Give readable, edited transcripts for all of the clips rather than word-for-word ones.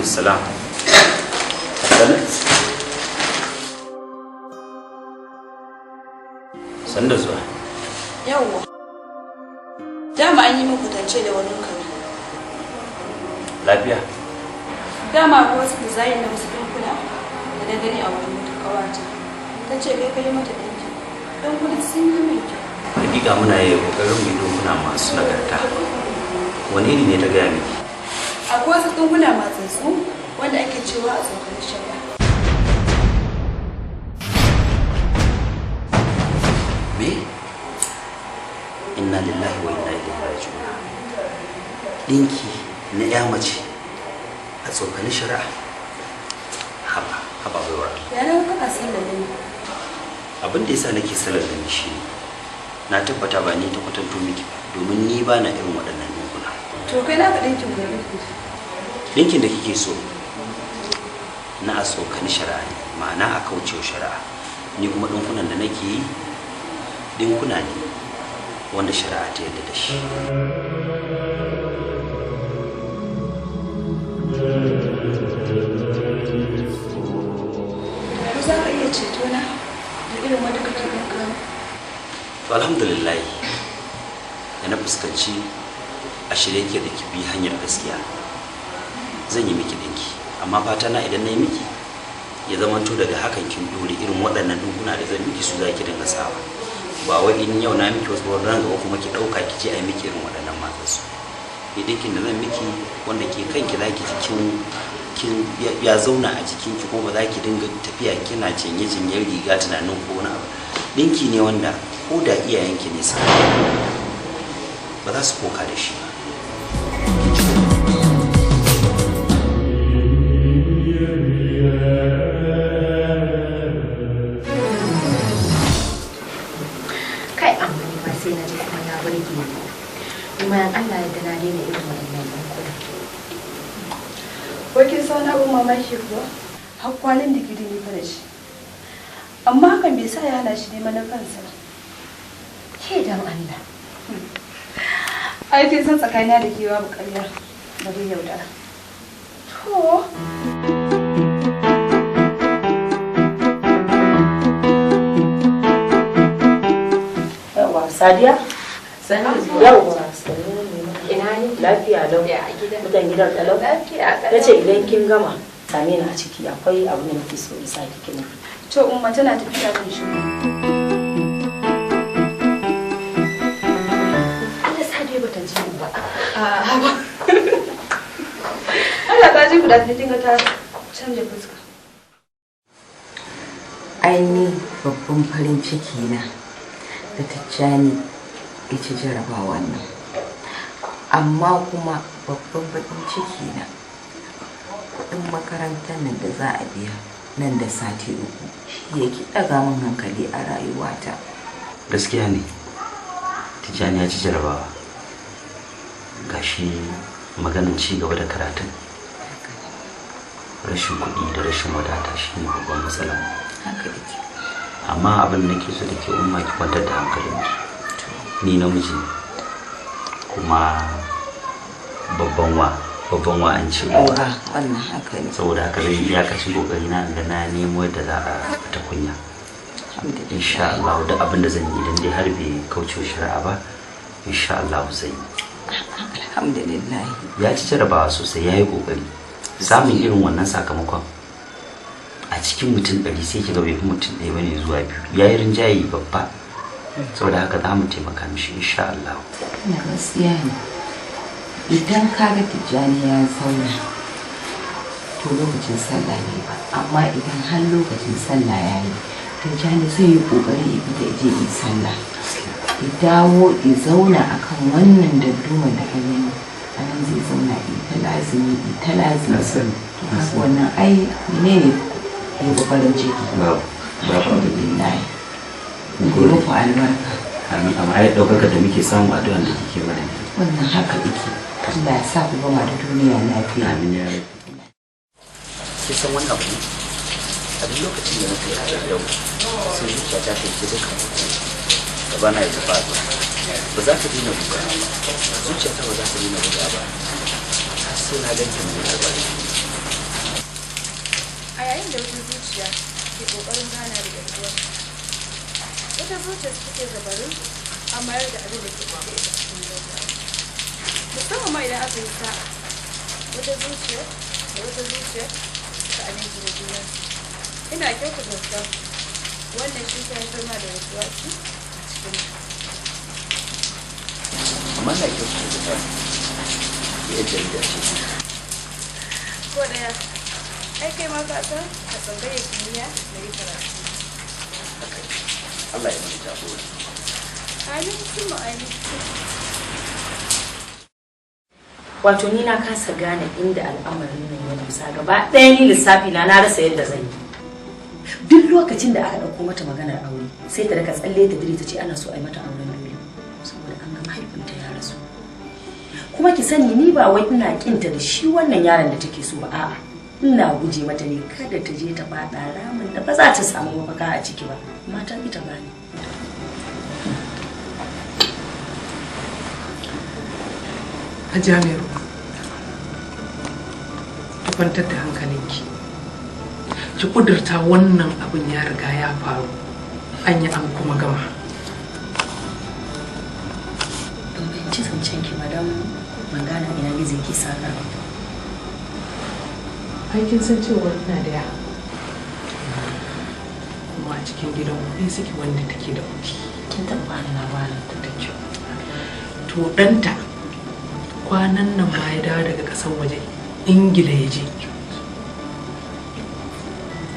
Salam. Sannu da zuwa. Yawwa. Dama an yi min kwatance da wani kare. Lafiya? Dama akwai wasu design na wasu ɗinkuna da na gani a wurin wata ƙawata. Ta ce kai ka yi mata ɗinkin. Ɗinkunan sun yi min kyau. Hakika muna yi kokarin mu yi ɗinkuna masu nagarta. Wani iri ne ta gaya miki? Akwai wasu ɗinkuna matsatsu wanda ake cewa a tsokar shari'a. Me? Inna lillahi wa inna ilaihi raji'un. Ɗinki na ya mace a tsokani shari'a. Haba, haba baiwar Allah. Ya na kana sallar ne. Abin da yasa nake sallar da ni shi na tabbata ba ni ta kwatanto miki ba, domin ni ba na irin waɗannan ɗinkuna. To kai naka ɗinkin gobe. Ɗinkin da kike so na a tsokani shari'a ne, ma'ana a kaucewa shari'a. Ni kuma ɗinkunan da nake yi ɗinkuna ne wanda shari'a ta yarda da shi. Ko za ka iya ceto na da irin wanda kake ɗinka? To alhamdulillah da na fuskanci a shirye ke da ki bi hanyar gaskiya. Zan yi miki ɗinki, amma fata na idan na yi miki ya zamanto daga hakan kin dore irin waɗannan ɗinkuna da zan miki su za ki dinga sawa. Ba wai in yau na miki wasu ran gaba kuma ki ɗauka ki je a yi miki irin waɗannan matsatsu. Ni ɗinkin da zan miki wanda ke kanki za ki ji kin ya zauna a jikinki kuma ba za ki dinga tafiya kina jinye-jinyen riga tunanin ko wani abu. Ɗinki ne wanda ko da iyayenki ne suka ba za su koka da shi ba. Kai amma ni ma sai na ji kuma ya burge ni. Kuma in Allah ya yarda na daina irin waɗannan ɗinkuna. Wai kin san wani abin mamaki kuwa? Har kwalin digiri ne fa da shi. Amma hakan bai sa ya hana shi neman na kansa ba. Ke dan Allah. Ai kin san tsakanina da ke babu ƙarya, bari yaudara. To. Yawwa, Sadiya? Yawwa, sannu ne. Ina ne? Lafiya lau. Ya gida. Mutan gidan kalau? Lafiya Ta ce idan kin gama, same ni a ciki akwai abu da nake so in sa ki kina. To umma tana tafiya zan shigo. Allah Sadiya bata ji mu ba. A'a ba. Allah ta ji ku da kin ga ta canja fuska. Ai ni babban farin ciki na da Tijjani ya ci jarabawan nan. Amma kuma babban baƙin ciki na kuɗin makarantar nan da za a biya nan da sati 3 shi yake ɗaga min hankali a rayuwata. Gaskiya ne, Tijjani ya ci jarabawa. Gashi maganin ci gaba da karatun. Rashin kuɗi da rashin wadata shi ne babban matsala. Haka yake. Amma abin da nake so da ke umma ki kwantar da hankalinki. Ni namiji ne kuma babban wa an ce. Wa, wannan haka ne. Saboda haka zan yi iyakacin kokari na ga na nemo yadda za a fita kunya. Insha Allah duk abin da zan yi idan dai har bai kauce wa shari'a ba, insha Allah zan yi. Alhamdulillah. Ya ci jarabawa sosai, ya yi kokari. Samun irin wannan sakamakon a cikin mutum 100 sai kiga bai fi mutum 1 bane zuwa 2. Ya yi rinjaye babba. Saboda haka za mu taimaka mishi insha Allah. Ina gaskiya ne. Idan ka ga Tijjani ya zauna to lokacin sallah ne ba, amma idan har lokacin sallah ya yi, Tijjani zai yi kokari ya fita je yi sallah. Ya dawo ya zauna akan wannan dadduma da ka gani, a nan zai zauna ya ta lazimi, ya ta lazimi. To haka wannan ai menene ya fi farin ciki. Alhamdulillah. Allah muku albarka. Amin, amma ai ɗaukaka da muke samu addu'an da kike mana ne. Wannan haka yake. Allah ya sa ku gama da duniya lafiya. Amin ya rabbi. Kin san wani abu ne? A duk lokacin da na kai a yau, sai zuciya ta kai ta duka gaba na ya tafi addu'a. Ba za ta daina buga ba. Zuciya ta ba za ta daina buga ba. Har sai na ganki mun labari. Yayin da wata zuciya ke ƙoƙarin gana da 'yar uwarta, wata zuciya take zabarin amayar da abin da ke ɗauke da ita cikin gaggawa, musamman ma idan aka yi sa'a wata zuciya da wata zuciya suka aminta da junansu. Ina kyautata zaton wannan shi ta haifar ma da wasuwasi a cikin. Amma na kyautata zaton yar jarida ce. Ko ɗaya, ai kai ma ka san a tsangayar kimiyya na yi karatu. Haka ne. Allah ya mana jagora. Amin summa amin. Wato ni na kasa gane inda al'amarin nan ya dosa gaba ɗaya. Ni lissafi na, na rasa yadda zan yi. Duk lokacin da aka ɗauko mata maganar aure, sai ta raka tsalle ta dire, ta ce ana so a yi mata auren dole saboda an ga mahaifinta ya rasu. Kuma ki sani, ni ba wai ina kinta da shi wannan yaron da take so ba, a'a, ina guje mata ne kada ta je ta faɗa ramin da ba za ta samu mafaka a ciki ba. Mata ita gane. Hajiya Mero, ki kwantar da hankalinki. Ki kudurta wannan abin ya riga ya faru. An yi an kuma gama. Ban fahimci zancen ki ba, don ban gane ina gizo yake saka ba. Ai kin san cewa ina da ya. Kuma a cikin gidan kuɗi suke wanda take da kuɗi. Kin taɓa bani labarin ta. Da kyau. To, ɗanta kwanan nan ma ya dawo daga ƙasar waje, Ingila ya je.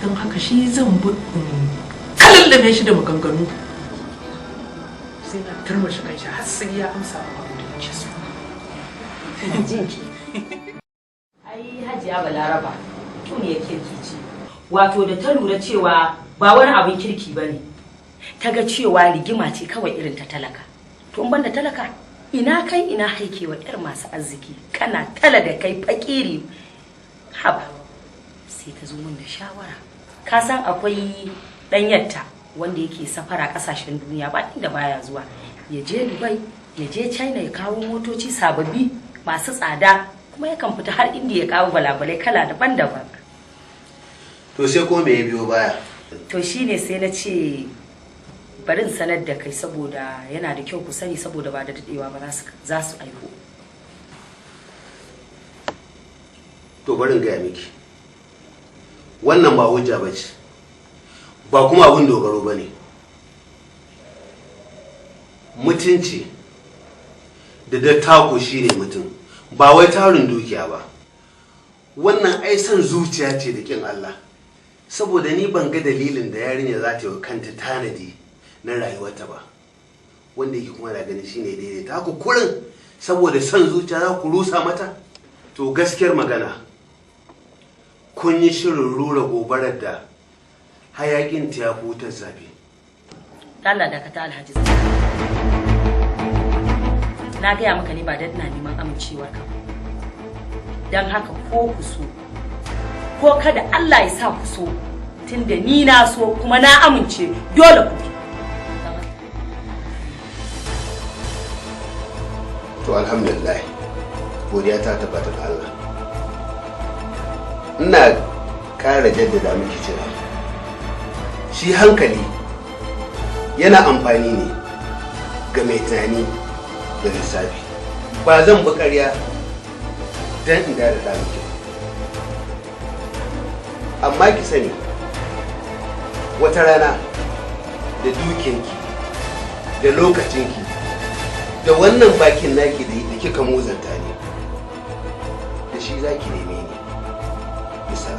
Don haka shi zan bi in kalallame shi da maganganu. Sai na turmashi kanshi har sai ya amsa wa abin da yake so. Jinki. Ai Hajiya Balaraba ya kirki ce. Wato da ta lura cewa ba wani abin kirki ba ne. Ta ga cewa rigima ce kawai irin ta talaka. To, in banda talaka, ina kai ina haikewa yar masu arziki, kana tala da kai fakiri. Haba. Sai ta zo min da shawara. Ka san akwai ɗanyarta wanda yake safara ƙasashen duniya, ba inda baya zuwa. Ya je Dubai, ya je China, ya kawo motoci sababbi masu tsada, kuma yakan fita har inda ya kawo balabalai kala daban-daban. To, sai ko me ya biyo baya? To, shine sai na ce bari in sanar da kai, saboda yana da kyau ku sani, saboda ba da daɗewa ba za su aiko. To, bari in gaya miki, wannan ba hujja ba ce, ba kuma abin dogaro ba ne. Mutunci da dattako shi ne mutum, ba wai tarin dukiya ba. Wannan ai son zuciya ce da kin Allah, saboda ni ban ga dalilin da yarinya za ta yi wa kanta tanadi na rayuwarta ba wanda yake kuma da ganin shine daidai ta ku kurin, saboda son zuciya za ku rusa mata. To, gaskiyar magana, kun yi shirin rura gobarar da hayakin ta ya fi wutar zafi. Allah, dakata Alhaji. Na gaya maka ne ba dan ina neman amincewar ka ba. Don haka, ko ku so ko kada, Allah ya sa ku so, tunda ni na so kuma na amince, dole ku bi. To, alhamdulillah, godiya ta tabbata ga Allah. Ina kara jaddada miki cewa shi hankali yana amfani ne ga mai tunani da lissafi. Ba zan bi ƙarya don in da miki ba, amma ki sani, wata rana da dukiyanki da lokacinki da wannan bakin naki da kika muzanta ne, da shi za ki neme ni. Bisa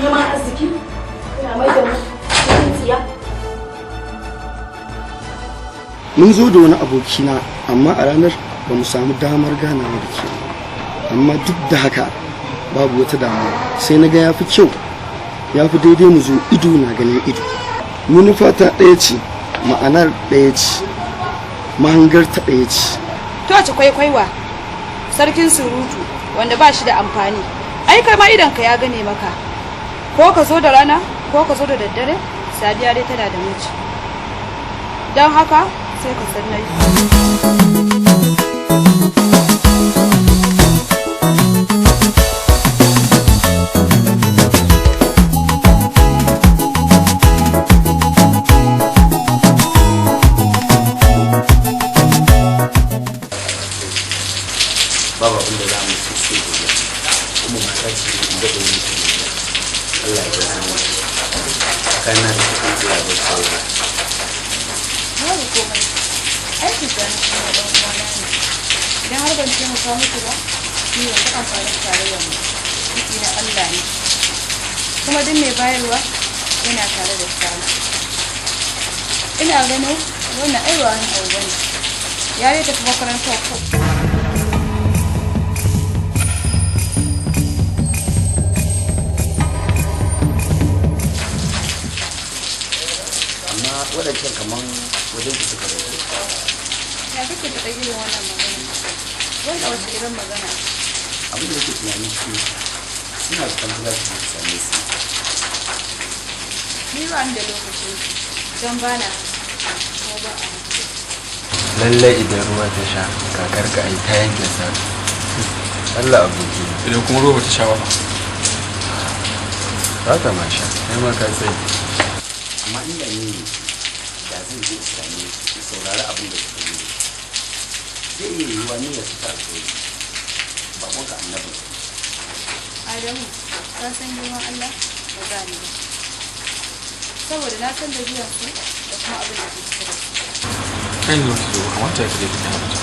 Neman arziki kuna mai da mu cikin tsiya. Mun zo da wani abokina, amma a ranar ba mu samu damar ganawa da ke ba. Amma duk da haka babu wata damuwa, sai na ga ya fi kyau, ya fi daidai mu zo ido na ganin ido. Manufa ta ɗaya ce, ma'anar ɗaya ce, mahangar ta ɗaya ce. Toce kwaikwaiwa, sarkin surutu wanda ba shi da amfani. Ai kai ma idan ka ya gane maka. Ko ka zo da rana, ko ka zo da daddare, Sadiya dai tana da miji. Don haka sai ka san na yi. Allah ya bar zumunci. Kana da Allah ya bar soyayya. Babu komai. Ai Tijjani shi ma ɗan uwana ne. Idan har ban taimaka muku ba, ni ban ga amfanin tarayyar mu. Ciki na Allah ne. Kuma duk mai bayarwa yana tare da samu. Ina ganin wannan ai ba wani abu bane. Ya dai tafi makarantar ko. Amma waɗancan kaman wajen ki suka zo. Ya kake faɗa irin wannan magana? Wanda wace irin magana? Abin da nake tunani shi ne suna zaton za ki je ki same su. Ni ba ni da lokacin su, don ba na kuma ba a haka. Lallai idan ruwa ta sha kakar ka ai ta yanke sa. Allah aboki. Idan kuma ruwa ta sha ba za ta ma sha, kai ma ka sani. Amma inda ni ne da zan je in same su in saurari abin da suka yi. Zai iya yiwuwa niyyar su ta alheri. Baƙonka annabin. Adamu, ka san girman Allah? Ba za ni ba. Saboda na san da zuwan su da kuma abin da ke cike da su. Kai ne wata zo kamata ya kaje ka gaya mata.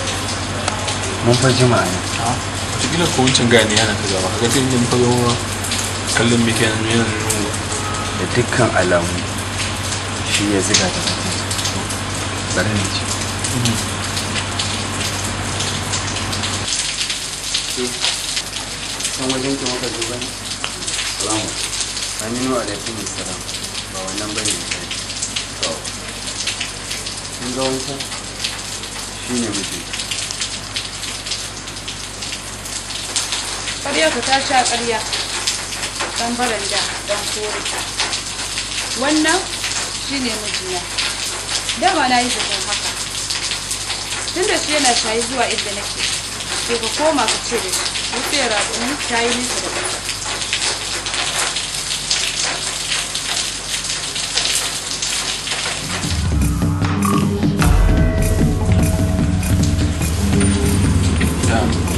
Mun fa jima ne. Wataƙila ko wancan gaya ne yana kaza ba kaga tun da muka zo kallon me kenan yana nuna. Da dukkan alamu shi ya ziga ta ta. Bari ni ci. Ke san wajen ki muka zo ba ne? Salamu. Aminu alaikum salam. Ba wannan bane ne. To. Kin ga wancan? Shi ne miji. Ƙarya ka ta sha ƙarya. Ɗan baranda, ɗan kore. Wannan shi ne mijina. Dama na yi zaton haka. Tun da shi yana shayi zuwa inda nake, to ka koma ka ce da shi, wutsiyar raƙumi ta yi nesa da ƙasa.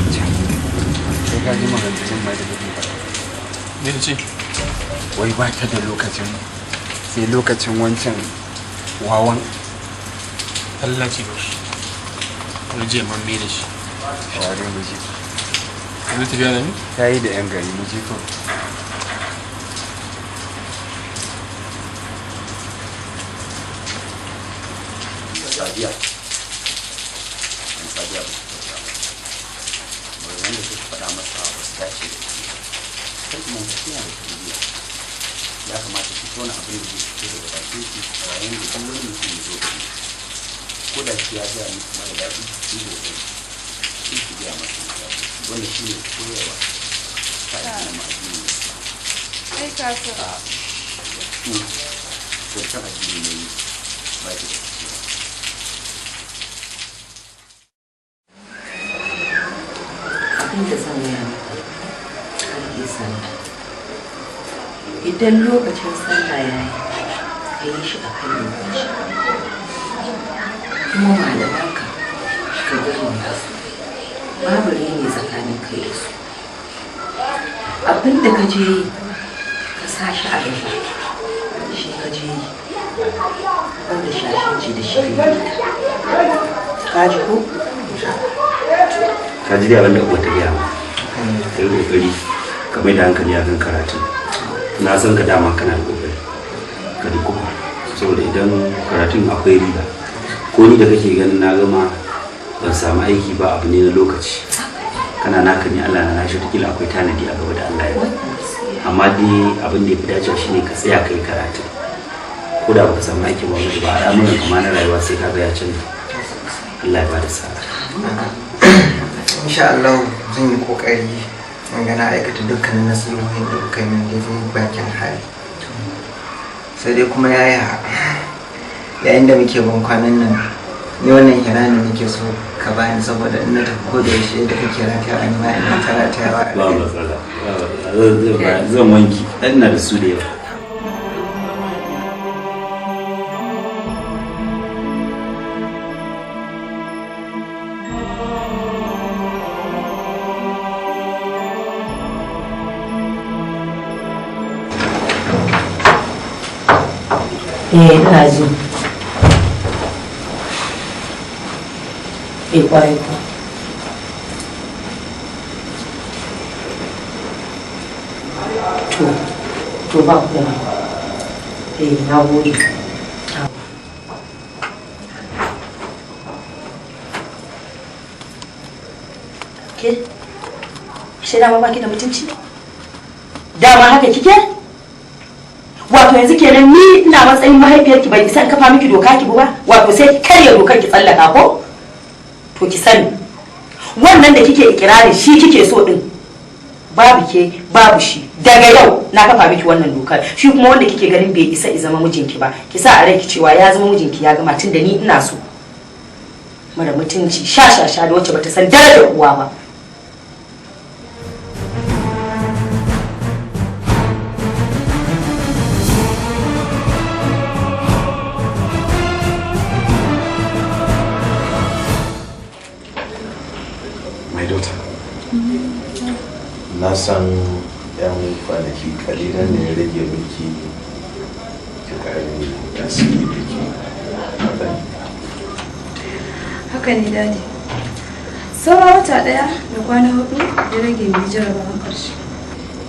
Sai ka ji maganganun ma da kake faɗa. Me ta ce? Wai ba ta da lokacin sai lokacin wancan wawan. Allah ce ba shi. Wani jiya man da shi. Share mu je. Yanzu tafiya da ni? Ta yi da 'yan gari mu je kawai. Sadiya. An Sadiya ba su kyauta ba. Maganganun da suka faɗa masa ba su dace da shi. Kar ki manta kina da tarbiyya. Ya kamata ki tona abin da zai fito daga bakin ki a yayin da duk wani mutum ya zo gari. Ko da shi ya gaya miki mara daɗi, ki yi ƙoƙari. Sai ki gaya masa mai daɗi. Wannan shi ne koyarwa ta addinin mu addinin Islam. Ai ka san. Zancen addini ne ba ki da cewa. Abin da zan gaya maka, ka riƙe sallah. Idan lokacin sallah ya yi, ka yi shi a kan lokaci. Kuma malamanka ka girmama su. Babu reni tsakanin kai da su. Abin da ka je yi, ka sa shi a gaba. Shi ka je yi. Wanda shashanci da shi ne. Ka ji ko? Ka ji dai abin da uwa ta gaya ma. Ka yi ƙoƙari ka mai da hankali a kan karatun. Na san ka dama kana da ƙoƙari. Ka dukufa. Saboda idan karatun akwai riba. Ko ni da kake ganin na gama ban samu aiki ba abu ne na lokaci. Kana naka ne Allah na nashi wataƙila akwai tanadi a gaba da Allah ya yi. Amma dai abin da ya fi dacewa shine ka tsaya ka yi karatun. Ko da baka samu aikin gwamnati ba al'amuran kama na rayuwa sai ka ga ya canza. Allah ya bada sa'a. Insha Allah zan yi kokari in ga na aikata dukkanin nasihohin da kuka yi min daidai bakin hali. Sai dai kuma yaya yayin da muke ban kwanan nan ni wannan hira ne nake so ka bani saboda in na tafi ko da yaushe da kake rataya ni ma ina ta ratayawa a Ba matsala. Ba matsala. Zan wanki. Ina da su da yawa. Eh, ina ji. Eh, kwarai kuwa. To ba komai. Eh, na gode. Ke? Ashe dama baki da mutunci? Dama haka kike? Wato yanzu kenan ni ina matsayin mahaifiyarki ban isa in kafa miki doka ki ba? Wato sai ki karya dokar ki tsallaka ko? To ki sani, wannan da kike ikirarin shi kike so din, babu ke babu shi. Daga yau na kafa miki wannan dokar. Shi kuma wanda kike ganin bai isa i zama mijinki ba, ki sa a ranki cewa ya zama mijinki ya gama, tunda ni ina so. Mara mutunci, sha sha sha da wacce bata san darajar uwa ba. My daughter, na san yan kwanaki kalilan ne ya rage miki ki kare tasiri da ke. Haka ne Daddy. Saura wata 1 da kwana 4 ya rage mu jarabawan ƙarshe.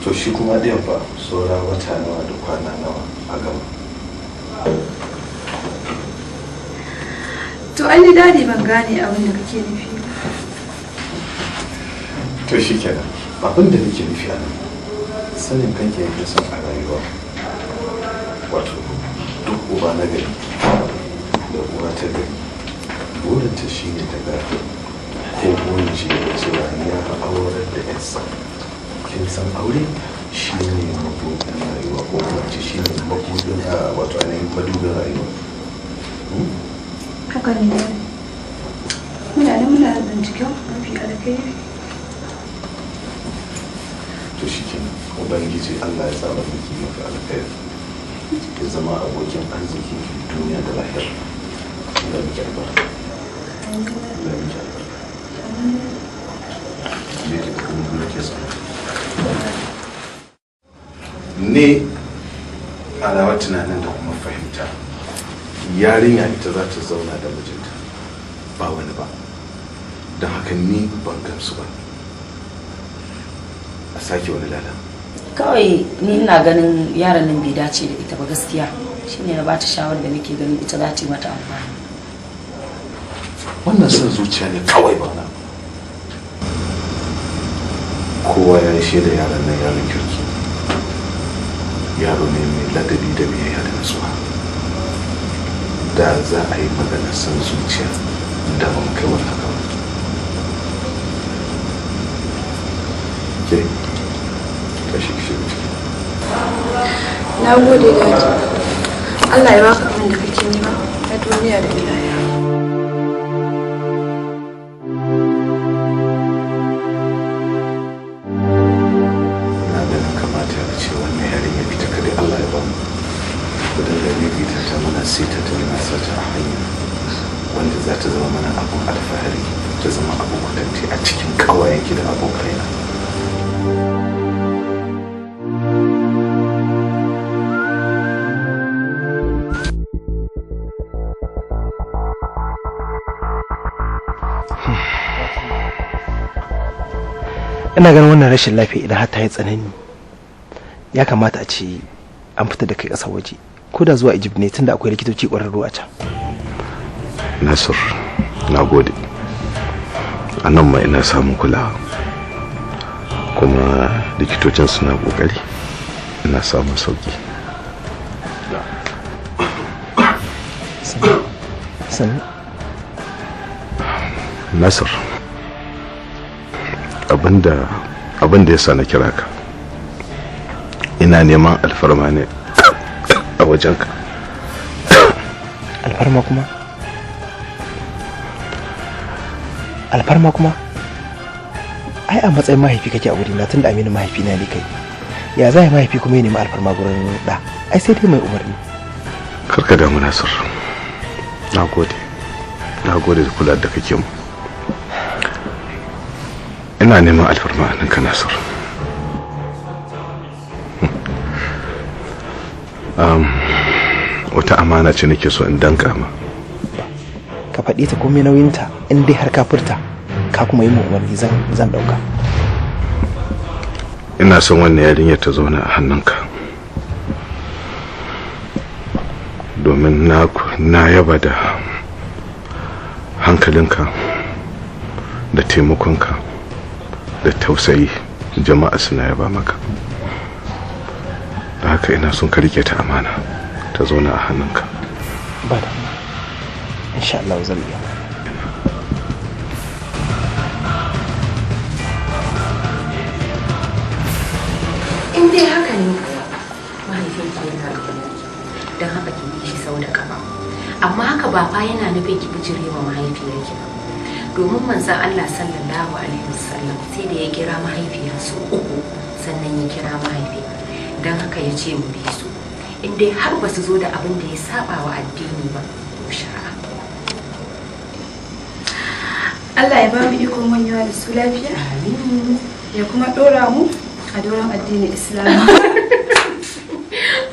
To shi kuma ɗayan fa saura wata nawa da kwana nawa a gaba? To ai ni Daddy ban gane abin da kake nufi ba. To shi kenan, abin da nake nufi a nan, sanin kanki yake son a rayuwa, wato duk uba na gari da uwa ta gari burinta shi ne ta ga ko burin shi ya cewa ya aurar da yarsa. Kin san aure shi ne mabuɗin rayuwa, ko kuma ce shi ne mabuɗin wato ainihin madubin rayuwa. Haka ne Daddy. Muna nan muna binciken mafi alkhairi. To shi kenan, Ubangiji Allah ya tsara miki mafi alkhairi, ya zama abokin arzikin ki duniya da lahira. Allah miki albarka. Allah miki albarka. Je ki kuma gurin ke so. Ni a nawa tunanin da kuma fahimta, yarinya ita za ta zauna da mijinta ba wani ba. Don haka ni ban gamsu ba. A sake wani lala. Kawai ni ina ganin yaron nan bai dace da ita ba gaskiya. Shine na bata shawarar da nake ganin ita za ta yi mata amfani. Wannan son zuciya ne kawai ba na. Kowa ya yi shaida yaron nan yaron kirki. Yaro ne mai ladabi da biyayya da nutsuwa. Da za a yi magana son zuciya da ba mu kai wani haka ba. Ke, tashi ki shiga ciki. Na gode Daddy. Allah ya baka abin da kake nema na duniya da lahira. Ina ganin kamata ya ce wannan yarinya ita kadai Allah ya bamu. Ku dinga bibita ta, muna sita ta, muna sa ta a hanya wanda za ta zama mana abun alfahari, ta zama abun kwatance a cikin ƙawayenki da abokaina. Ina ganin wannan rashin lafiya idan har ta yi tsanani, ya kamata a ce an fita da kai ƙasar waje, ko da zuwa Egypt ne, tunda akwai likitoci ƙwararru a can. Nasir, na gode. A nan ma ina samun kulawa, kuma likitocin suna ƙoƙari, ina samun sauƙi. Sannu. Nasir, abinda ya sa na kira ka, ina neman alfarma ne a wajenka. Alfarma kuma? Alfarma kuma? Ai a matsayin mahaifi kake a wurina, tunda Aminu mahaifina ne kai. Ya za mahaifi kuma ya nemi alfarma gurin ɗa? Ai sai dai mai umarni. Karka damu Nasir. Na gode. Na gode da kula da kake mu. Ina neman alfarma a nan ka Nasir. Wata amana ce nake so in danka ma. Ka faɗi ta komai nauyinta, in dai har ka furta ka kuma yi umarni zan ɗauka. Ina son wannan yarinyar ta zauna a hannunka, domin na yaba da hankalinka da taimakonka da tausayi, jama'a suna yaba maka. Da haka ina son ka rike ta amana ta zauna a hannunka. Ba da insha Allah zan iya. In dai haka ne kuwa mahaifinki yana ƙaunarki, don haka ki bi shi sau da kafa. Amma haka ba fa yana nufin ki bijire wa mahaifiyarki ba, domin manzon Allah sallallahu alaihi wasallam sai da ya kira mahaifiya su 3 sannan ya kira mahaifi. Don haka ya ce mu bi su in dai har ba su zo da abin da ya saba wa addini ba ko shari'a. Allah ya ba mu ikon wanyewa da su lafiya. Amin. Ya kuma dora mu a doron addinin Islam.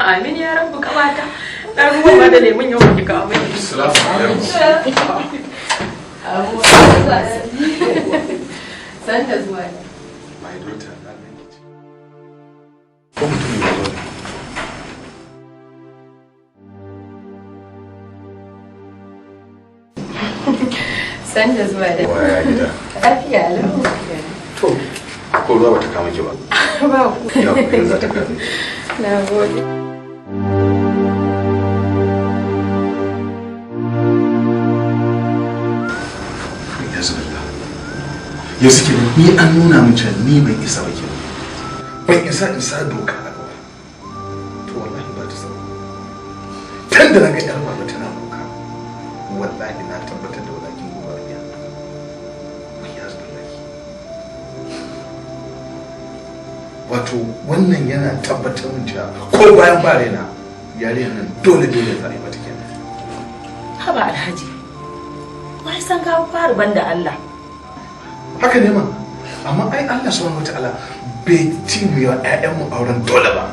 Amin ya rabu kamata. Dan ruwan ma da lemun yau ki kawo mai. Assalamu alaikum. San da zuwa. My daughter, na ganki ce. Ko mutum ya zo ne? San da zuwa da. Waya gida. Lafiya lau. To, ko ruwa bata kama ki ba? Ba ku. Ya ku yanzu za ta kama ki. Na gode. Yanzu kenan ni an nuna min cewa ni ban isa ba kenan. Ban isa in sa doka a gaba. To wallahi ba ta saba. Tun da na ga yar baba tana doka, wallahi na tabbatar da walakin gobe biya. Wato wannan yana tabbatar min cewa ko bayan ba raina yariyar nan dole dole za a yi mata kenan. Haba Alhaji, wai san ka fara banda Allah. Haka ne ma, amma ai Allah subhanahu wataala bai ci mu yawa ƴaƴanmu auren dole ba.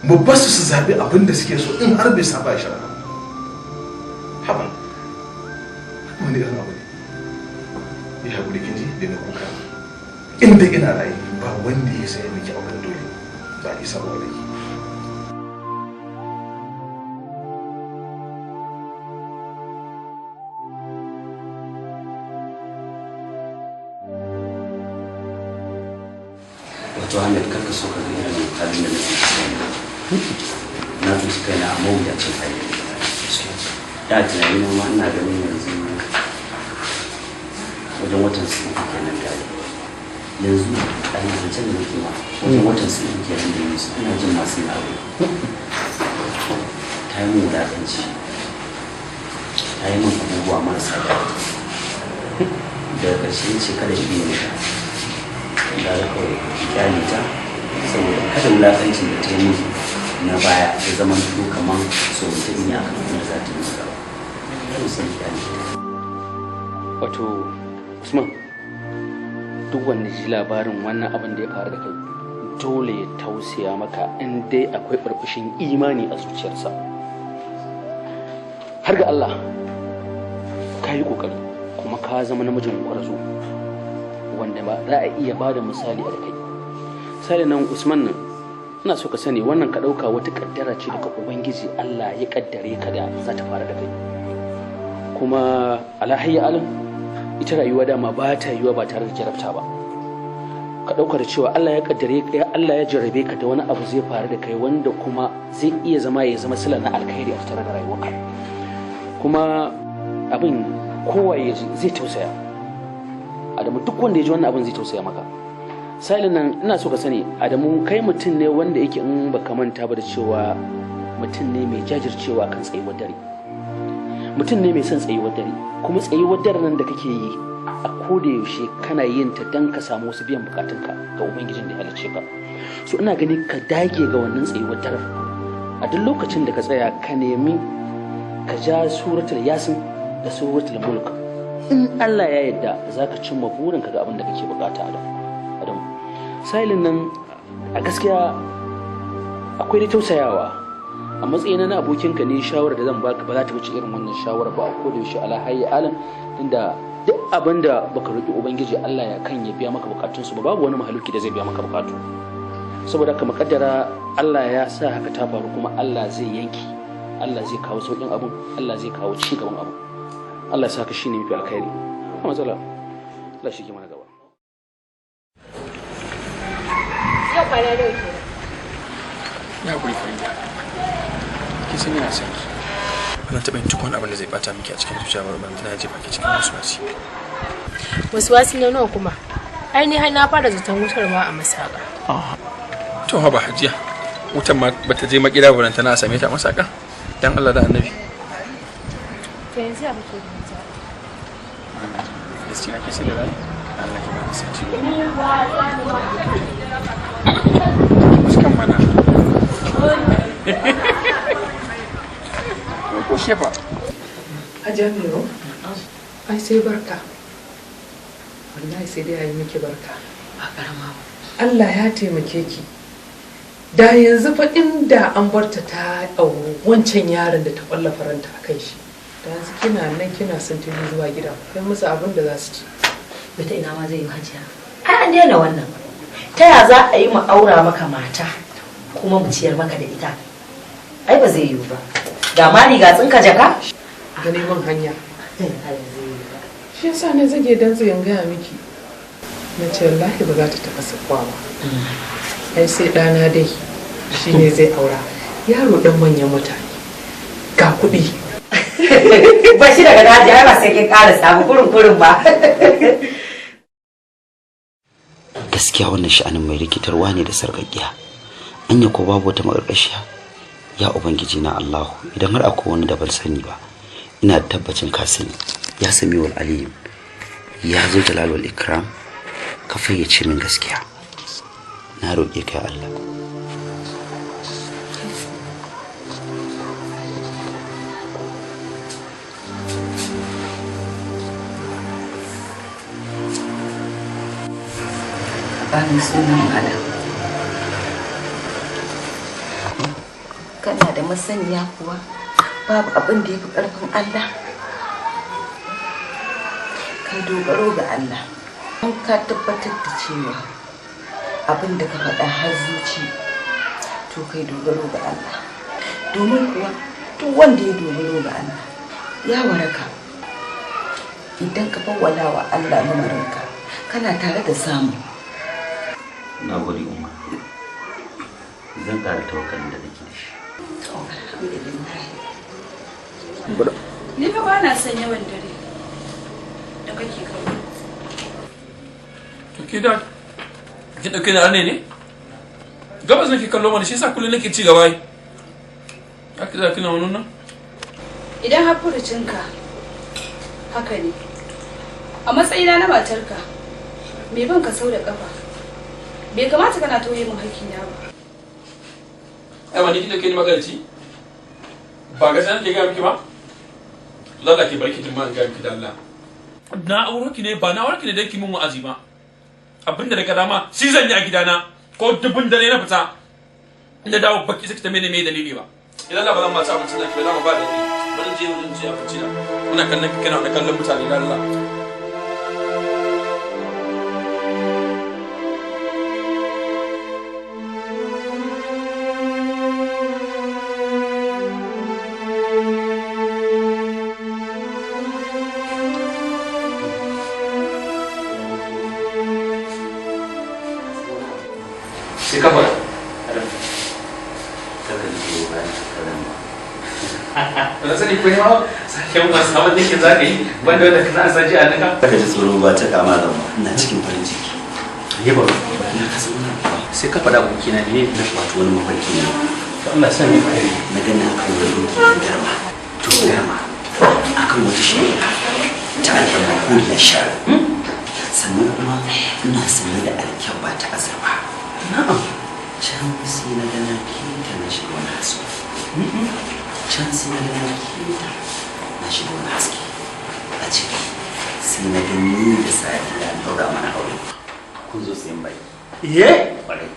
Mu basu su zaɓi abin da suke so in har bai saba shari'a. Haba, wani irin abu ne. Ya haƙuri kin ji da na kuka. Inda ina raye ba wanda ya saya miki auren dole ba isa ba wallahi. Wato Ahmed, kar ka so ka ga irin halin da na tsinci kaina. Na tsinci kaina a mawuyacin hali. Da tunani na ma ina ganin yanzu wajen watan su 3 kenan da yanzu a yanzu zancen da nake ma wajen watan su 3 kenan da yanzu ina jin masu yin aure. Ta yi min wulaƙanci, ta yi min abubuwa marasa daɗi. Daga ƙarshe ce kada in biye mata. Gara kawai kyale ta saboda kada wulaƙancin da ta yi min na baya ya zama to kamar so mutum ne akan abin da za ta yi gaba. Kawai sai kyale ta. Wato Usman, duk wanda ji labarin wannan abin da ya faru da kai dole ya tausaya maka in dai akwai burbushin imani a zuciyarsa. Har ga Allah ka yi ƙoƙari kuma ka zama namijin ƙwarzo wanda ba za a iya ba da misali a kai. Misali nan Usman nan, ina so ka sani wannan ka ɗauka wata ƙaddara ce daga Ubangiji Allah ya ƙaddare ka da za ta faru da kai. Kuma alahayya alim, ita rayuwa dama ba ta yiwuwa ba tare da jarabta ba. Ka ɗauka da cewa Allah ya ƙaddare ka, Allah ya jarrabe ka da wani abu zai faru da kai wanda kuma zai iya zama ya zama sila na alkhairi a tattare da rayuwarka. Kuma abin kowa ya ji zai tausaya. Adamu, duk wanda ya ji wannan abin zai tausaya maka. Salin nan ina so ka sani Adamu, kai mutum ne wanda yake in baka manta ba da cewa mutum ne mai jajircewa kan tsayuwar dare. Mutum ne mai son tsayuwar dare, kuma tsayuwar dare nan da kake yi a koda yaushe kana yin ta don ka samu wasu biyan bukatunka ga Ubangijin da ya halicce ka. So ina gani ka dage ga wannan tsayuwar dare. A duk lokacin da ka tsaya ka nemi ka ja suratul Yasin da suratul Mulk. In Allah ya yarda za ka cimma burinka ga abin da kake bukata Adam. Adam. Sailin nan a gaskiya akwai dai tausayawa, A matsayina na abokinka ne, shawarar da zan baka ba za ta wuce irin wannan shawara ba a koda yaushe, ala hayyi alam, tunda duk abin da baka roki ubangiji Allah ya kan ya biya maka bukatunsu ba, babu wani mahaluki da zai biya maka bukatu. Saboda haka makaddara Allah ya sa haka ta faru, kuma Allah zai yanki, Allah zai kawo saukin abun, Allah zai kawo ci gaban abun. Allah ya sa haka shine mafi alkhairi. Ba matsala, Allah shi ke mana gaba. Yau kwana nawa kenan? Ya guri Farida, kin san ina son ki. Ba zan taɓa yin duk wani abin da zai bata miki a cikin zuciya ba, ban tana jefa ki cikin wasuwasi. Wasuwasi na nawa kuma? Ai ni har na fara zaton wutar ma a masaka. To haba hajiya, wutan ma bata je makida ba, tana same ta a masaka. Dan Allah da Annabi. To yanzu ya kake da wuta? Gaskiya ke sai da rai. Allah ki bani sati. Fuskan mana. Ko shefa. Hajiya Mero, ai sai barka. Wallahi sai dai a yi miki barka. Ba karama ba. Allah ya taimake ki. Da yanzu fa inda an barta ta auri wancan yaron da ta kwalla faranta a kan shi. Da yanzu kina nan kina sintiri zuwa gida, kai musu abin da za su ci. Bata ina ma zai yi hajiya. Ai an daina wannan. Ta ya za a yi mu aura maka mata kuma mu ciyar maka da ita? Ai ba zai yiwu ba. Ga mari ga tsinka jaka? Ga neman hanya. Shi yasa ne zage dan tsayin gaya miki. Na ce wallahi ba za ta taɓa sakuwa ba. Ai sai ɗana dai shi ne zai aura. Yaro ɗan manyan mutane. Ga kuɗi. Ba shi daga daji ai ba sai kin ƙara samu kurin kurin ba. Gaskiya wannan sha'anin mai rikitarwa ne da sarƙaƙiya. Anya ko babu wata maƙarƙashiya? Ya ubangiji na Allahu, idan har akwai wani da ban sani ba, ina da tabbacin ka sani. Ya sami wal alim, ya zo jalal wal ikram, ka fayyace min gaskiya. Na roƙe ka ya Allah. Bani sunan malam. Kana da masaniya kuwa babu abin da ya fi ƙarfin Allah. Kai dogaro ga Allah. In ka tabbatar da cewa abin da ka faɗa har zuci, to kai dogaro ga Allah. Domin kuwa duk wanda ya dogaro ga Allah ya waraka. Idan ka fawwala wa Allah lamarinka, kana tare da samu. Na gode umma, zan ƙara tawakkalin da nake da shi. To alhamdulillah. Ni fa ba na son yawan dare da kake kallo. To ke da kin dauke na ne ne? Gabas nake kallo mana, shi yasa kullum nake ci gaba ai. Haka za kina wannan nan? Idan har furucinka haka ne, a matsayina na matarka, me ban ka sau da kafa, bai kamata kana tauye min hakkina ba. Ai wani kin dauke ni magana ci? Ba ga sanin da ga miki ba? Lalla ke barki jin ma in ga miki da Allah. Na auro ki ne ba na auro ki ne dan ki min wa'azi ba. Abinda daga dama shi zan yi a gidana ko dubun dare na fita. Inda dawo baki sai ki tambaye ni me dalili ba. Idan Allah ba zan ma ci abincin nan ki ba, dama ba dalili. Bari in je wajen ci abinci na. Muna kallon ki kana kallon mutane da Allah. Sai ka fara. Kada ji tsoro bayan shekaran ba. Ba sani ko ma saken masu abin da ke za ka yi banda wanda ka za a saji a naka. Kada ji tsoro ba ta kama zan ba, ina cikin farin ciki. Ya ba. Na kasa wani abu. Sai ka faɗa abokina ne. Na wato wani mafarki ne. To Allah ya sa ni kai. Na gani akan wani doki na garma. To garma akan wata shari'a ta alfarma koriya sha. Sannan kuma ina sanye da alkyabba ta azurfa. Na'am. Can sai na ga na keta na shiga wani haske. Can sai na ga na keta na shiga wani haske. A ciki sai na ga ni da Sadiya an ɗaura mana aure. Kun zo sayan bai. Iye? Ƙwarai.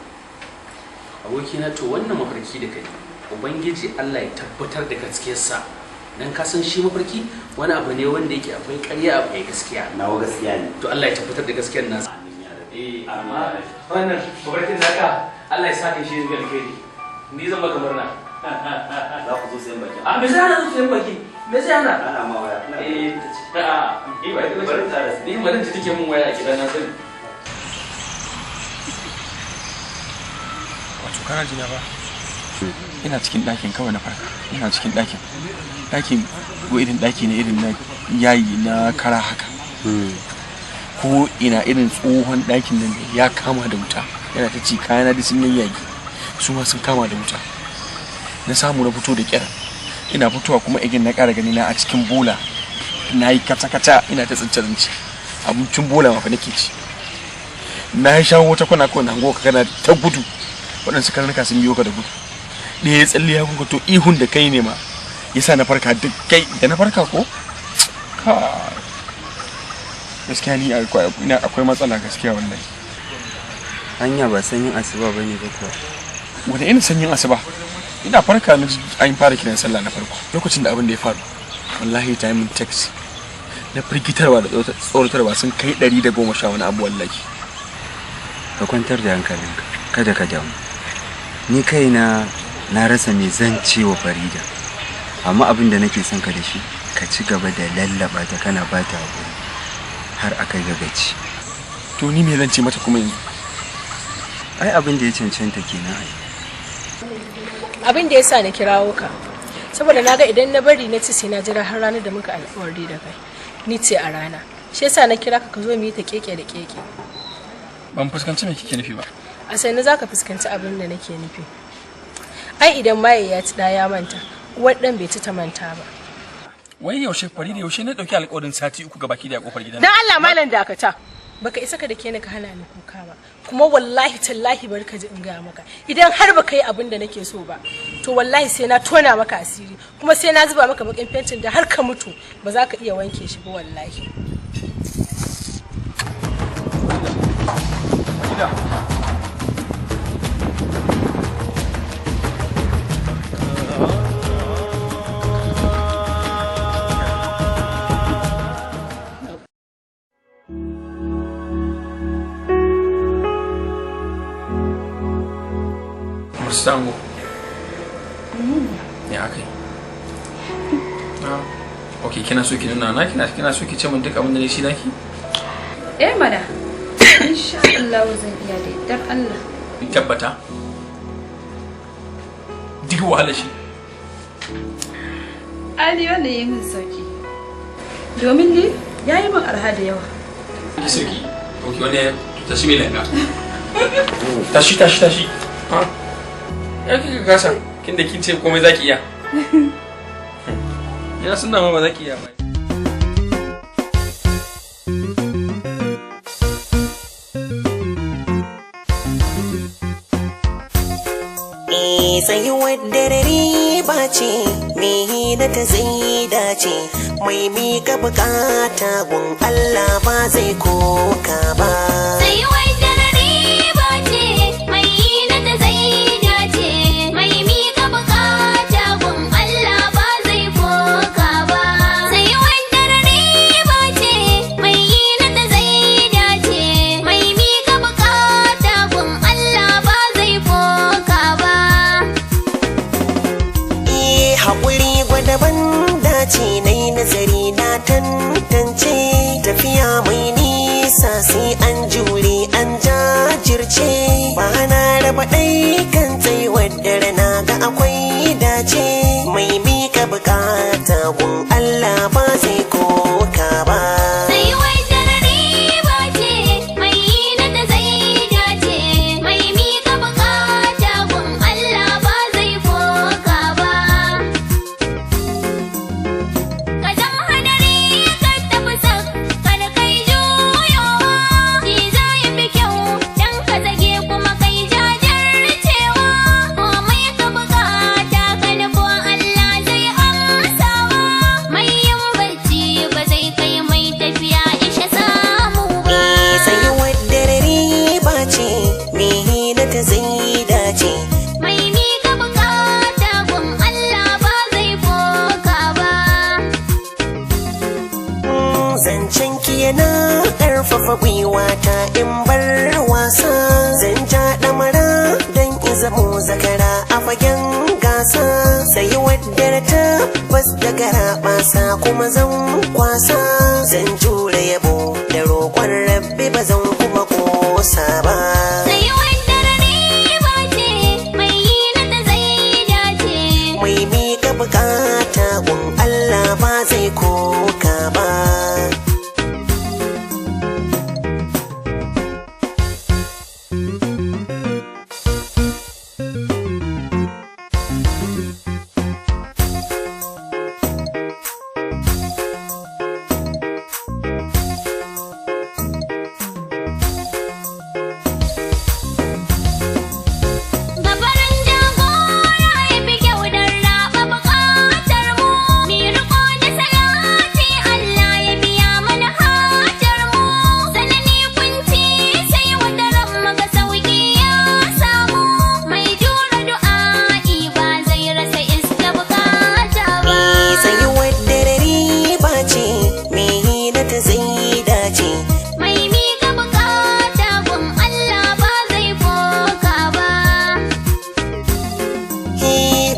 Abokina, to wannan mafarki da kai Ubangiji Allah ya tabbatar da gaskiyarsa, dan ka san shi mafarki wani abu ne wanda yake akwai ƙarya akwai gaskiya. Nawa gaskiya ne. To Allah ya tabbatar da gaskiyar nasa. Eh, amma wannan mafarkin naka Allah ya saka shi zuwa alheri. Ni zan maka murna. Za ku zo sayan baki? A me zai hana zo sayan baki? Me zai hana? Ana ma waya. Eh, a eh ba ita Bari tare. Ni madan ta take mun waya a gida na sani. Wato kana jina ba? Ina cikin ɗakin kawai na farka. Ina cikin ɗakin. Ɗakin ko irin ɗaki ne irin na yayi na kara haka. Ko ina irin tsohon ɗakin nan ya kama da wuta. Yana ta ci kayana da sun yayyage. Su ma sun kama da wuta. Na samu na fito da kyar. Ina fitowa kuma igin na ƙara gani na a cikin bola. Na yi kata-kata ina ta tsince-tsince. Abincin bola ma fa nake ci. Na shawo wata kwana kawai na hango ka kana ta gudu. Waɗansu karnuka sun biyo ka da gudu. Ɗaya ya tsalle ya kunka, to ihun da kai ne ma yasa na farka duk kai da na farka ko gaskiya ni ina akwai matsala gaskiya wallahi. Hanya ba sanyin asuba bane ba kuwa? Wani irin sanyin asuba? Ina farka na ji an fara kiran sallah na farko. Lokacin da abin da ya faru wallahi ta yi min text na firgitarwa da tsoratarwa sun kai 110 wani abu wallahi. Ka kwantar da hankalinka, kada ka damu. Ni kaina na rasa me zan ce wa Farida, amma abin da nake son ka da shi, ka ci gaba da lallaba ta kana ba ta hakuri har aka ga gaci. To ni me zan ce mata kuma yanzu? Ai abin da ya cancanta kenan ai. Abin da ya sa na kirawo ka, saboda na ga idan na bari na ci sai na jira har ranar da muka alƙawari da kai, ni ce a rana. Shi yasa na kira ka, ka zo mu yi ta keke da keke. Ban fuskanci me kike nufi ba. A sannu za ka fuskanci abin da nake nufi. Ai idan maye ya ci ɗaya ya manta, uwar ɗan bai ci ta manta ba. Wai yaushe Farida, yaushe na dauki alƙawarin sati 3 gabaki da kofar gidan? Dan Allah malam dakata. Baka isa ka dake ni ka hana ni kuka ba. Kuma wallahi tallahi bari ka ji in gaya maka. Idan har baka yi abin da nake so ba, to wallahi sai na tona maka asiri, kuma sai na zuba maka bakin fentin da har ka mutu ba za ka iya wanke shi ba wallahi. Farida. Mustango. Ya aka yi? Ok, kina so ki nuna na kina so ki ce min duk abin da ne shi naki? Eh mana. Insha Allah zan iya da yardar Allah. In tabbata. Duk wahala shi. Ali wannan yi min sauki. Domin ni yayi min arha da yawa. Ki sauki. Ok, wani tashi mai langa. Tashi tashi tashi. Ha? Ya kika kasa, kin da kin ce komai zaki iya. Ina sun dama ba zaki iya ba. Tsayuwar dare riba ce, me da ta zai dace, mai miƙa bukata gun Allah ba zai koka ba. Tsayuwar dare riba ce, mai da ta zai dace, mai miƙa bukata gun Allah ba zai koka ba. Tsayuwar dare riba ce, mai da ta zai dace, mai miƙa bukata gun Allah ba zai koka ba. Haƙuri gwadaban dace, na yi nazari na tantance, tafiya mai nisa sai an jure an jajirce, ba na raba ɗai kan tsaiwar dare na ga akwai dace, mai mika bukata gun Allah ba zai koka ba. Tsayuwar dare riba ce, mai da ta zai dace, mai miƙa bukata gun Allah ba zai koka ba. Ka zama hadari ka tafi sak, kada kai juyowa, shi za ya fi kyau, dan ka zage kuma kai jajircewa. Yana ƙarfafa gwiwata in bar wasa. Zan ja ɗamara don in zamo zakara a fagen gasa. Sai wadda tabbas da garaɓasa kuma zan kwasa. Zan jure yabo da roƙon Rabbi, ba zan kuma ƙosa ba. Sai wanda riba ce, mai yi na ta zai dace. Mai miƙa bukata gun Allah ba zai koka ba. Gabarin jagora ya fi kyau don raba buƙatar mu. Mi riko da salati, Allah ya biya mana hajar mu. Sanani kunci sai wata ran muga sauƙi ya samu. Mai jura du'a'i ba zai rasa iska buƙata ba. Tsayuwar dare riba ce, mai hira ta zai dace. Mai miƙa buƙata gun Allah ba zai koka ba.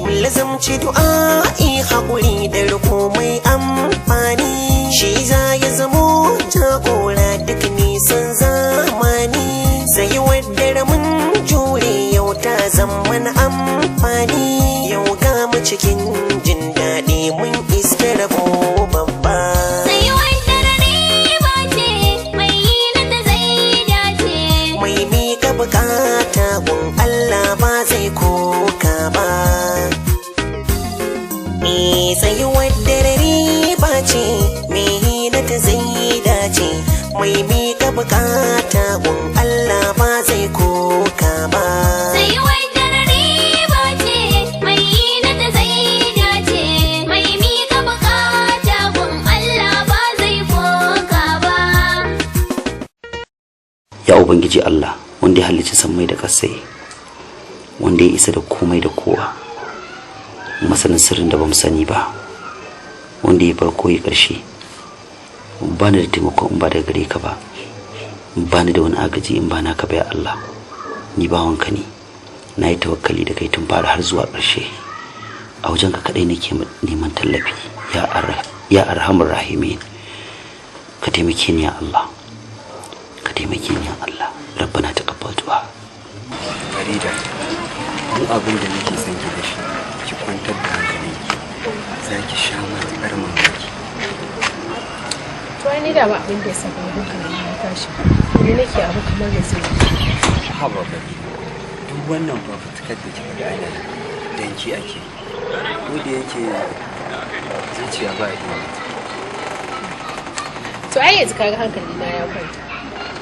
Mun lazamci du'a'i, haƙuri da riko mai amfani. Shi za ya zamo jagora duk nisan zamani. Tsayuwar dare mun jure, yau ta zama na amfani. Yau ga mu cikin jin daɗi, mun iske rabo babba. Sai wanda riba ce, mai yi na ta zai dace. Mai miƙa bukata gun Allah ba zai koka ba. Tsayuwar dare riba ce, mai hira ta zai dace. Mai miƙa bukata gun Allah ba zai koka ba. Sai wanda riba ce, mai yi na ta zai dace. Mai miƙa buƙata gun Allah ba zai koka ba. Ya Ubangiji Allah, wanda ya halicci sammai da ƙasai, wanda ya isa da komai da kowa, masanin sirrin da bamu sani ba, wanda ya farko ya ƙarshe, ba ni da taimako in ba daga gare ka ba, ba ni da wani agaji in ba naka ba. Ya Allah, ni bawanka ne, na yi tawakkali da kai tun fara har zuwa ƙarshe. A wajenka kaɗai nake neman tallafi. Ya arhamar rahimin, ka taimake ni. Ya Allah, ka taimake ni. Ya Allah, rabbana taqabbal du'a. Farida, duk abin da nake son ki da shi, ki kwantar da hankalinki, za ki sha matuƙar mamaki. To ai ni da ba abin da ya saka hankali na tashi. Ni nake abu kamar da zai. Haba Farida, duk wannan fafutukar da kika ga ana yi, dan ki ake. Ko da yake zuciya ba a iya mata. To ai yanzu kaga hankali na ya kwanta.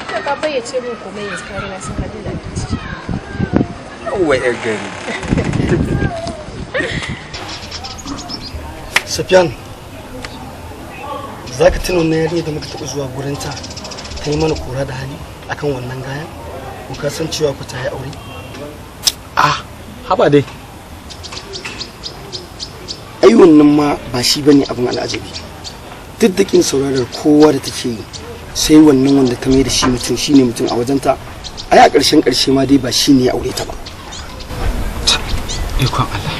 Ka ka fayyace min komai, yanzu kaga na san halin da ake ciki. Yawwa 'yar gari. Sufyan, za ka tuna wannan yarinya da muka taɓa zuwa gurinta ta yi mana kora da hali akan wannan gayan? Ko ka san cewa ku ta yi aure? Ah, haba dai. Ai wannan ma ba shi bane abin al'ajabi. Duk da kin saurarar kowa da take yi, sai wannan wanda ta mai da shi mutum shine mutum a wajenta. Ai a ƙarshen ƙarshe ma dai ba shi ne ya aure ta ba. Ikon Allah.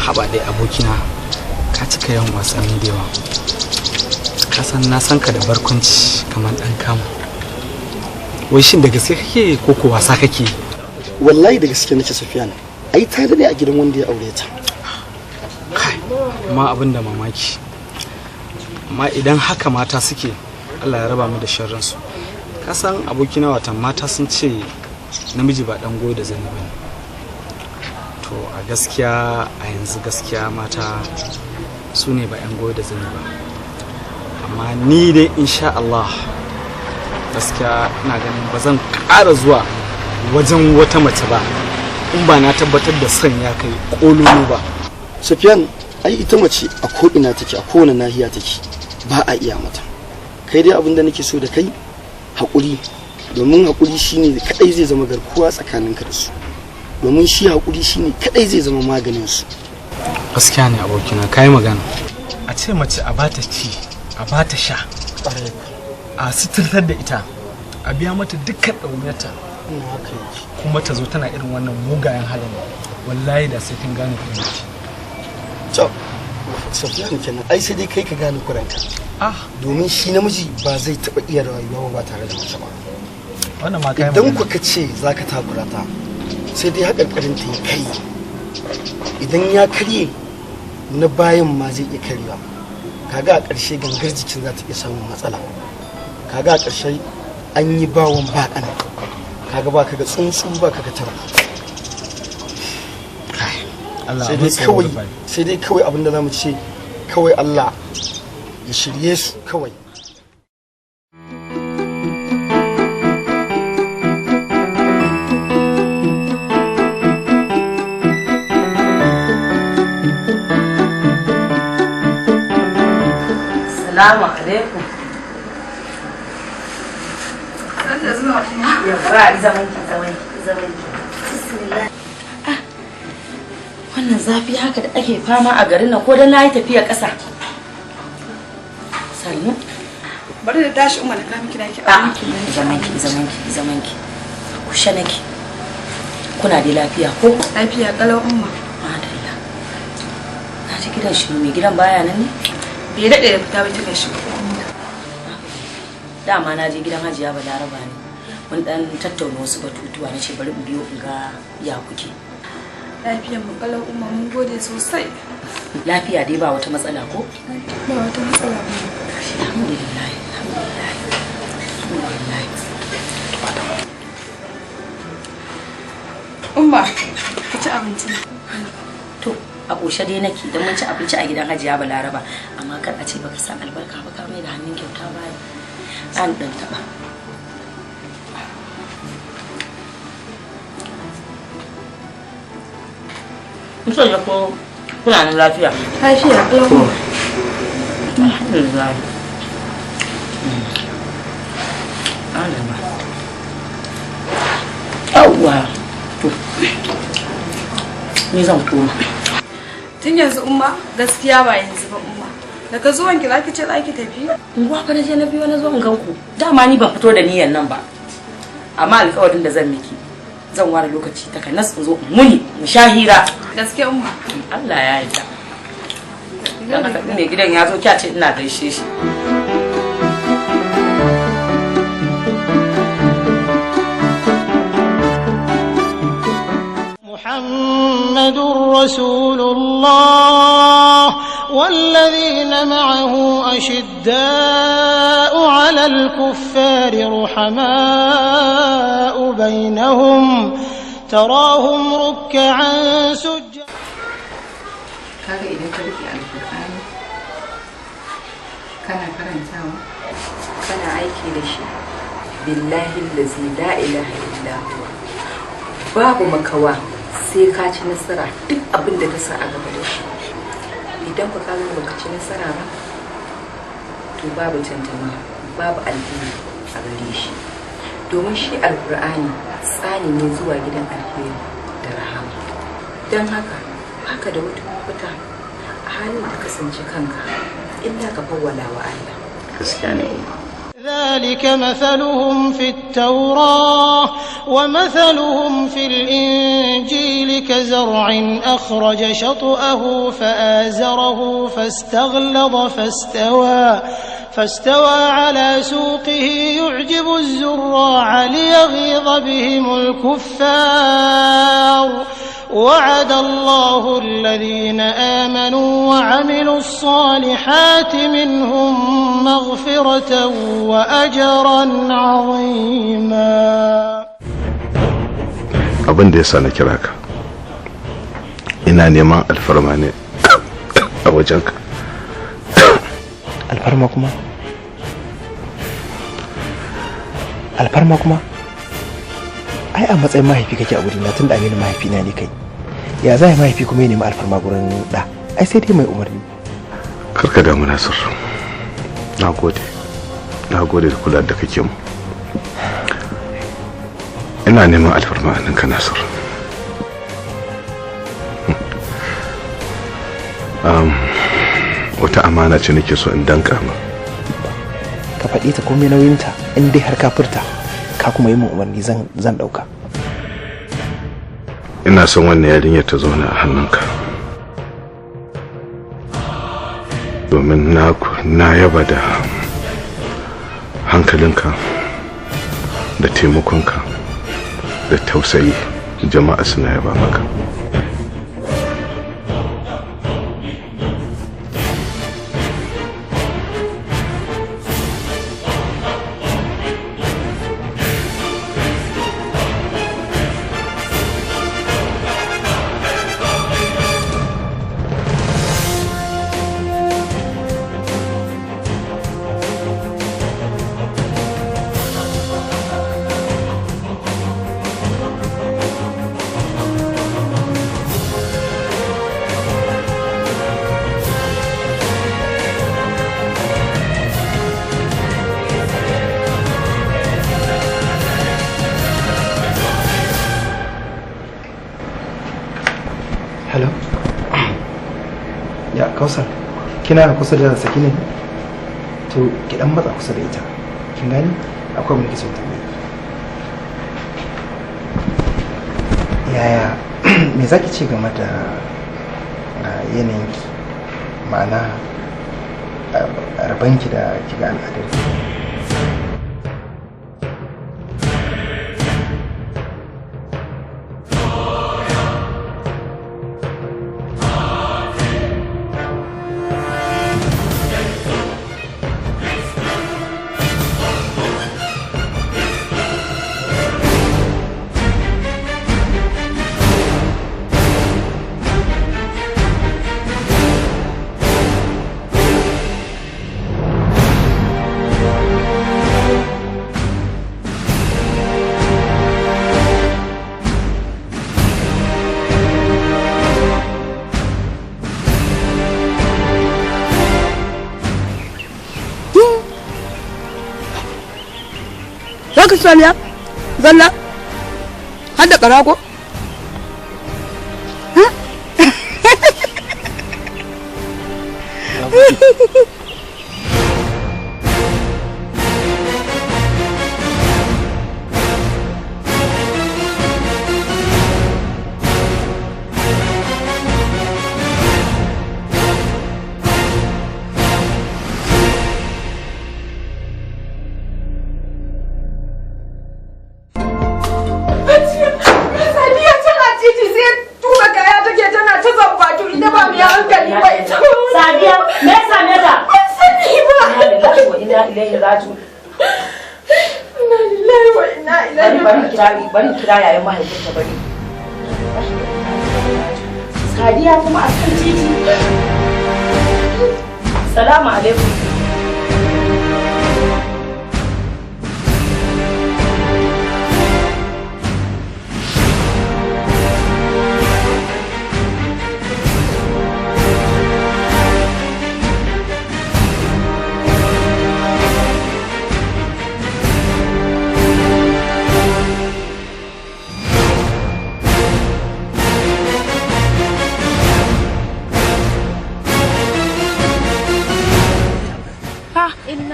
Haba dai abokina, ka cika yawan wasanni da yawa. Ka san na san ka da barkwanci kamar ɗan kama. Wai shin da gaske kake ko ko wasa kake? Wallahi da gaske nake, Sufyan. Ai ta dade a gidan wanda ya aure ta. Amma abin da mamaki. Amma idan haka mata suke, Allah ya raba mu da sharrinsu. Ka san abokina, watan mata sun ce namiji ba ɗan goyo da zani ba ne. To a gaskiya a yanzu gaskiya mata su ne ba 'yan goyo da zani ba. Amma ni dai insha Allah gaskiya ina ganin ba zan ƙara zuwa wajen wata mace ba in ba na tabbatar da son ya kai ƙololo ba. Sufyan, ai ita mace a ko ina take, a kowane nahiya take, ba a iya mata. Kai dai abin da nake so da kai, haƙuri, domin haƙuri shine kadai zai zama garkuwa tsakaninka da su, domin shi haƙuri shine kadai zai zama maganin su. Gaskiya ne abokina, kayi magana. A ce mace a bata ci, A ba ta sha, a suturtar da ita, a biya mata dukkan ɗauniyarta, kuma ta zo tana irin wannan mugayen halin, wallahi da sai kin gane kuranki. To, Safiyan kenan, ai sai dai kai ka gane kuranka. Domin shi namiji ba zai taɓa iya rayuwa ba tare da mace ba. Wannan ma kai Idan kuka ce za ka takura ta, sai dai haƙarƙarin ta ya karye. Idan ya karye, na bayan ma zai iya karyewa. Kaga a ƙarshe gangar jikin za ta iya samun matsala. Kaga a ƙarshe an yi bawon ba ƙana. Kaga ba ka ga tsuntsu ba ka ga tarko. Sai dai kawai abinda za mu ce kawai Allah ya shirye su kawai. Salamu alaikum. Sanda zuwa kuma. Yawwa, zaman ki, zaman ki, zaman ki. Bismillah. Wannan zafi haka da ake fama a garin nan, ko dan nayi tafiya ƙasa. Sannu. Bari da tashi Umma na kawo miki naki abinci. Zaman ki, zaman ki, zaman ki. Kushe nake. Kuna dai lafiya ko? Lafiya kalau Umma. Madalla. Na ji gidan shi, mai gidan baya nan ne? Bai daɗe da fita ba kika shigo. Dama na je gidan Hajiya Balaraba ne. Mun dan tattauna wasu batutuwa, na ce bari in biyo in ga ya kuke. Lafiyar mu kalau Umma, mun gode sosai. Lafiya dai, ba wata matsala ko? Ba wata matsala ba. Alhamdulillah, alhamdulillah. Alhamdulillah. Umma, ki ci abinci. To, a ƙoshe dai nake don mun ci abinci a gidan Hajiya Balaraba, amma kar a ce baka sa albarka ba, ka mai da hannun kyauta baya. An ɗan taɓa. Musa ya ko kuna nan lafiya? Lafiya kalau. Alhamdulillah. Alhamdulillah. Yawwa. To. Ni zan koma. Tun yanzu Umma, gaskiya ba yanzu ba Umma. Daga zuwan ki zaki ce zaki tafi? Unguwa fa na je na biyo na zo in gan ku. Dama ni ban fito da niyyar nan ba. Amma alƙawarin da zan miki, zan ware lokaci takanas in zo in muni mu sha hira. Gaskiya Umma. Allah ya yarda. Dan haka mai gidan ya zo kya ce ina gaishe shi. محمد رسول الله والذين معه أشداء على الكفار رحماء بينهم تراهم ركعا سجدا. Kaga idan ka rike Alkur'ani kana karantawa kana aiki da shi, billahi allazi la ilaha illa huwa, babu makawa sai ka ci nasara duk abin da ka sa a gaba da shi. Idan ka kaga baka ci nasara ba, to babu tantama, babu alheri a gare shi, domin shi Alkur'ani tsani ne zuwa gidan alheri da rahama. Don haka haka da wata mafita a halin da kasance kanka illa ka fawwala wa Allah. Gaskiya ne Umma. ذلك مثلهم في التوراة ومثلهم في الإنجيل كزرع أخرج شطأه فآزره فاستغلظ فاستوى على سوقه يعجب الزراع ليغيظ بهم الكفار وعد الله الذين آمنوا وعملوا الصالحات منهم مغفرة وأجرا عظيما. Abin da ya sa na kira ka, ina neman alfarma ne a wajenka. Alfarma kuma? Alfarma kuma? Ai a matsayin mahaifi kake a gurina, tunda Aminu mahaifina ne kai. Ya za mahaifi kuma ya nemi alfarma gurin ɗa? Ai sai dai mai umarni. Karka damu Nasir. Na gode. Na gode da kula da kake mu. Ina neman alfarma a ninka Nasir. Wata amana ce nake so in danka ma. Ka faɗe ta komai nauyinta, in dai har ka furta ka kuma yi min umarni, zan ɗauka. Ina son wannan yarinyar ta zauna a hannunka, domin na yaba da hankalinka da taimakonka da tausayi. Jama'a suna yaba maka. Hello, ya Kausar, kina kusa da Saki ne? To ki dan matsa kusa da ita, kin gani? Akwai abin da ke son tambaye. Yaya, me zaki ce game da yanayinki, ma'ana rabanki da kiga al'adar? Za ka samiya zalla har da karago? Sadiya tana titi sai tura kaya take tana ta zambatu, ita ba mai hankali ba ita. Sadiya, me ya same ta? Ban sani ba. Inna lillahi wa inna ilaihi raji'un. Inna lillahi wa inna ilaihi. Bari kira yayan mahaifinta, bari. Sadiya kuma a kan titi. Salamu alaikum.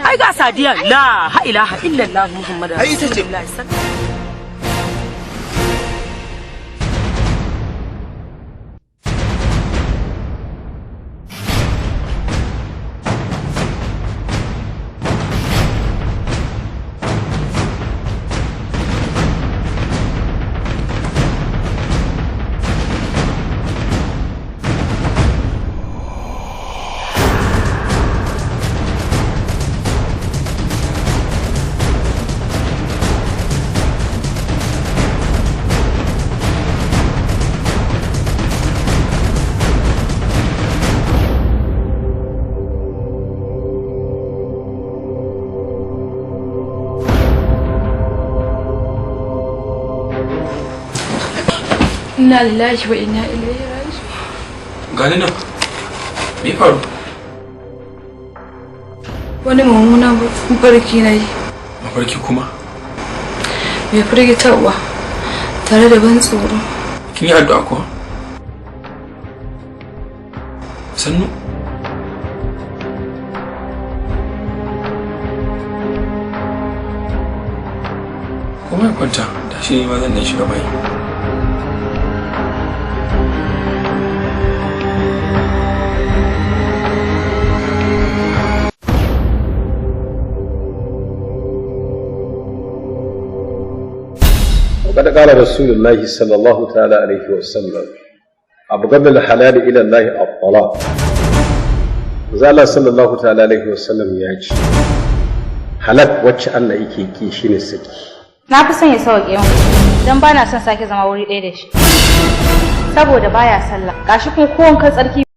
Ai ga Sadiya, la ha ilaha illallah Muhammadu Ai ita ce. Rasulullahi. Inna lillahi wa inna ilaihi raji'un. Gani nan, me faru? Wani mummunan mafarki na yi. Mafarki kuma? Mai firgitarwa tare da ban tsoro. Kin yi addu'a kuwa? Sannu. Kuma ya kwanta, tashi, ni ma zan dan shiga bayi. وقد قال رسول الله صلى الله تعالى عليه وسلم: أبغض الحلال إلى الله الطلاق. Allah sallallahu ta'ala alaihi wasallam ya ce halak wacce Allah yake ki shine saki. Na fi son ya sauke mu don ba na son sake zama wuri ɗaya da shi. Saboda baya sallah, gashi kuma kowanne tsarki.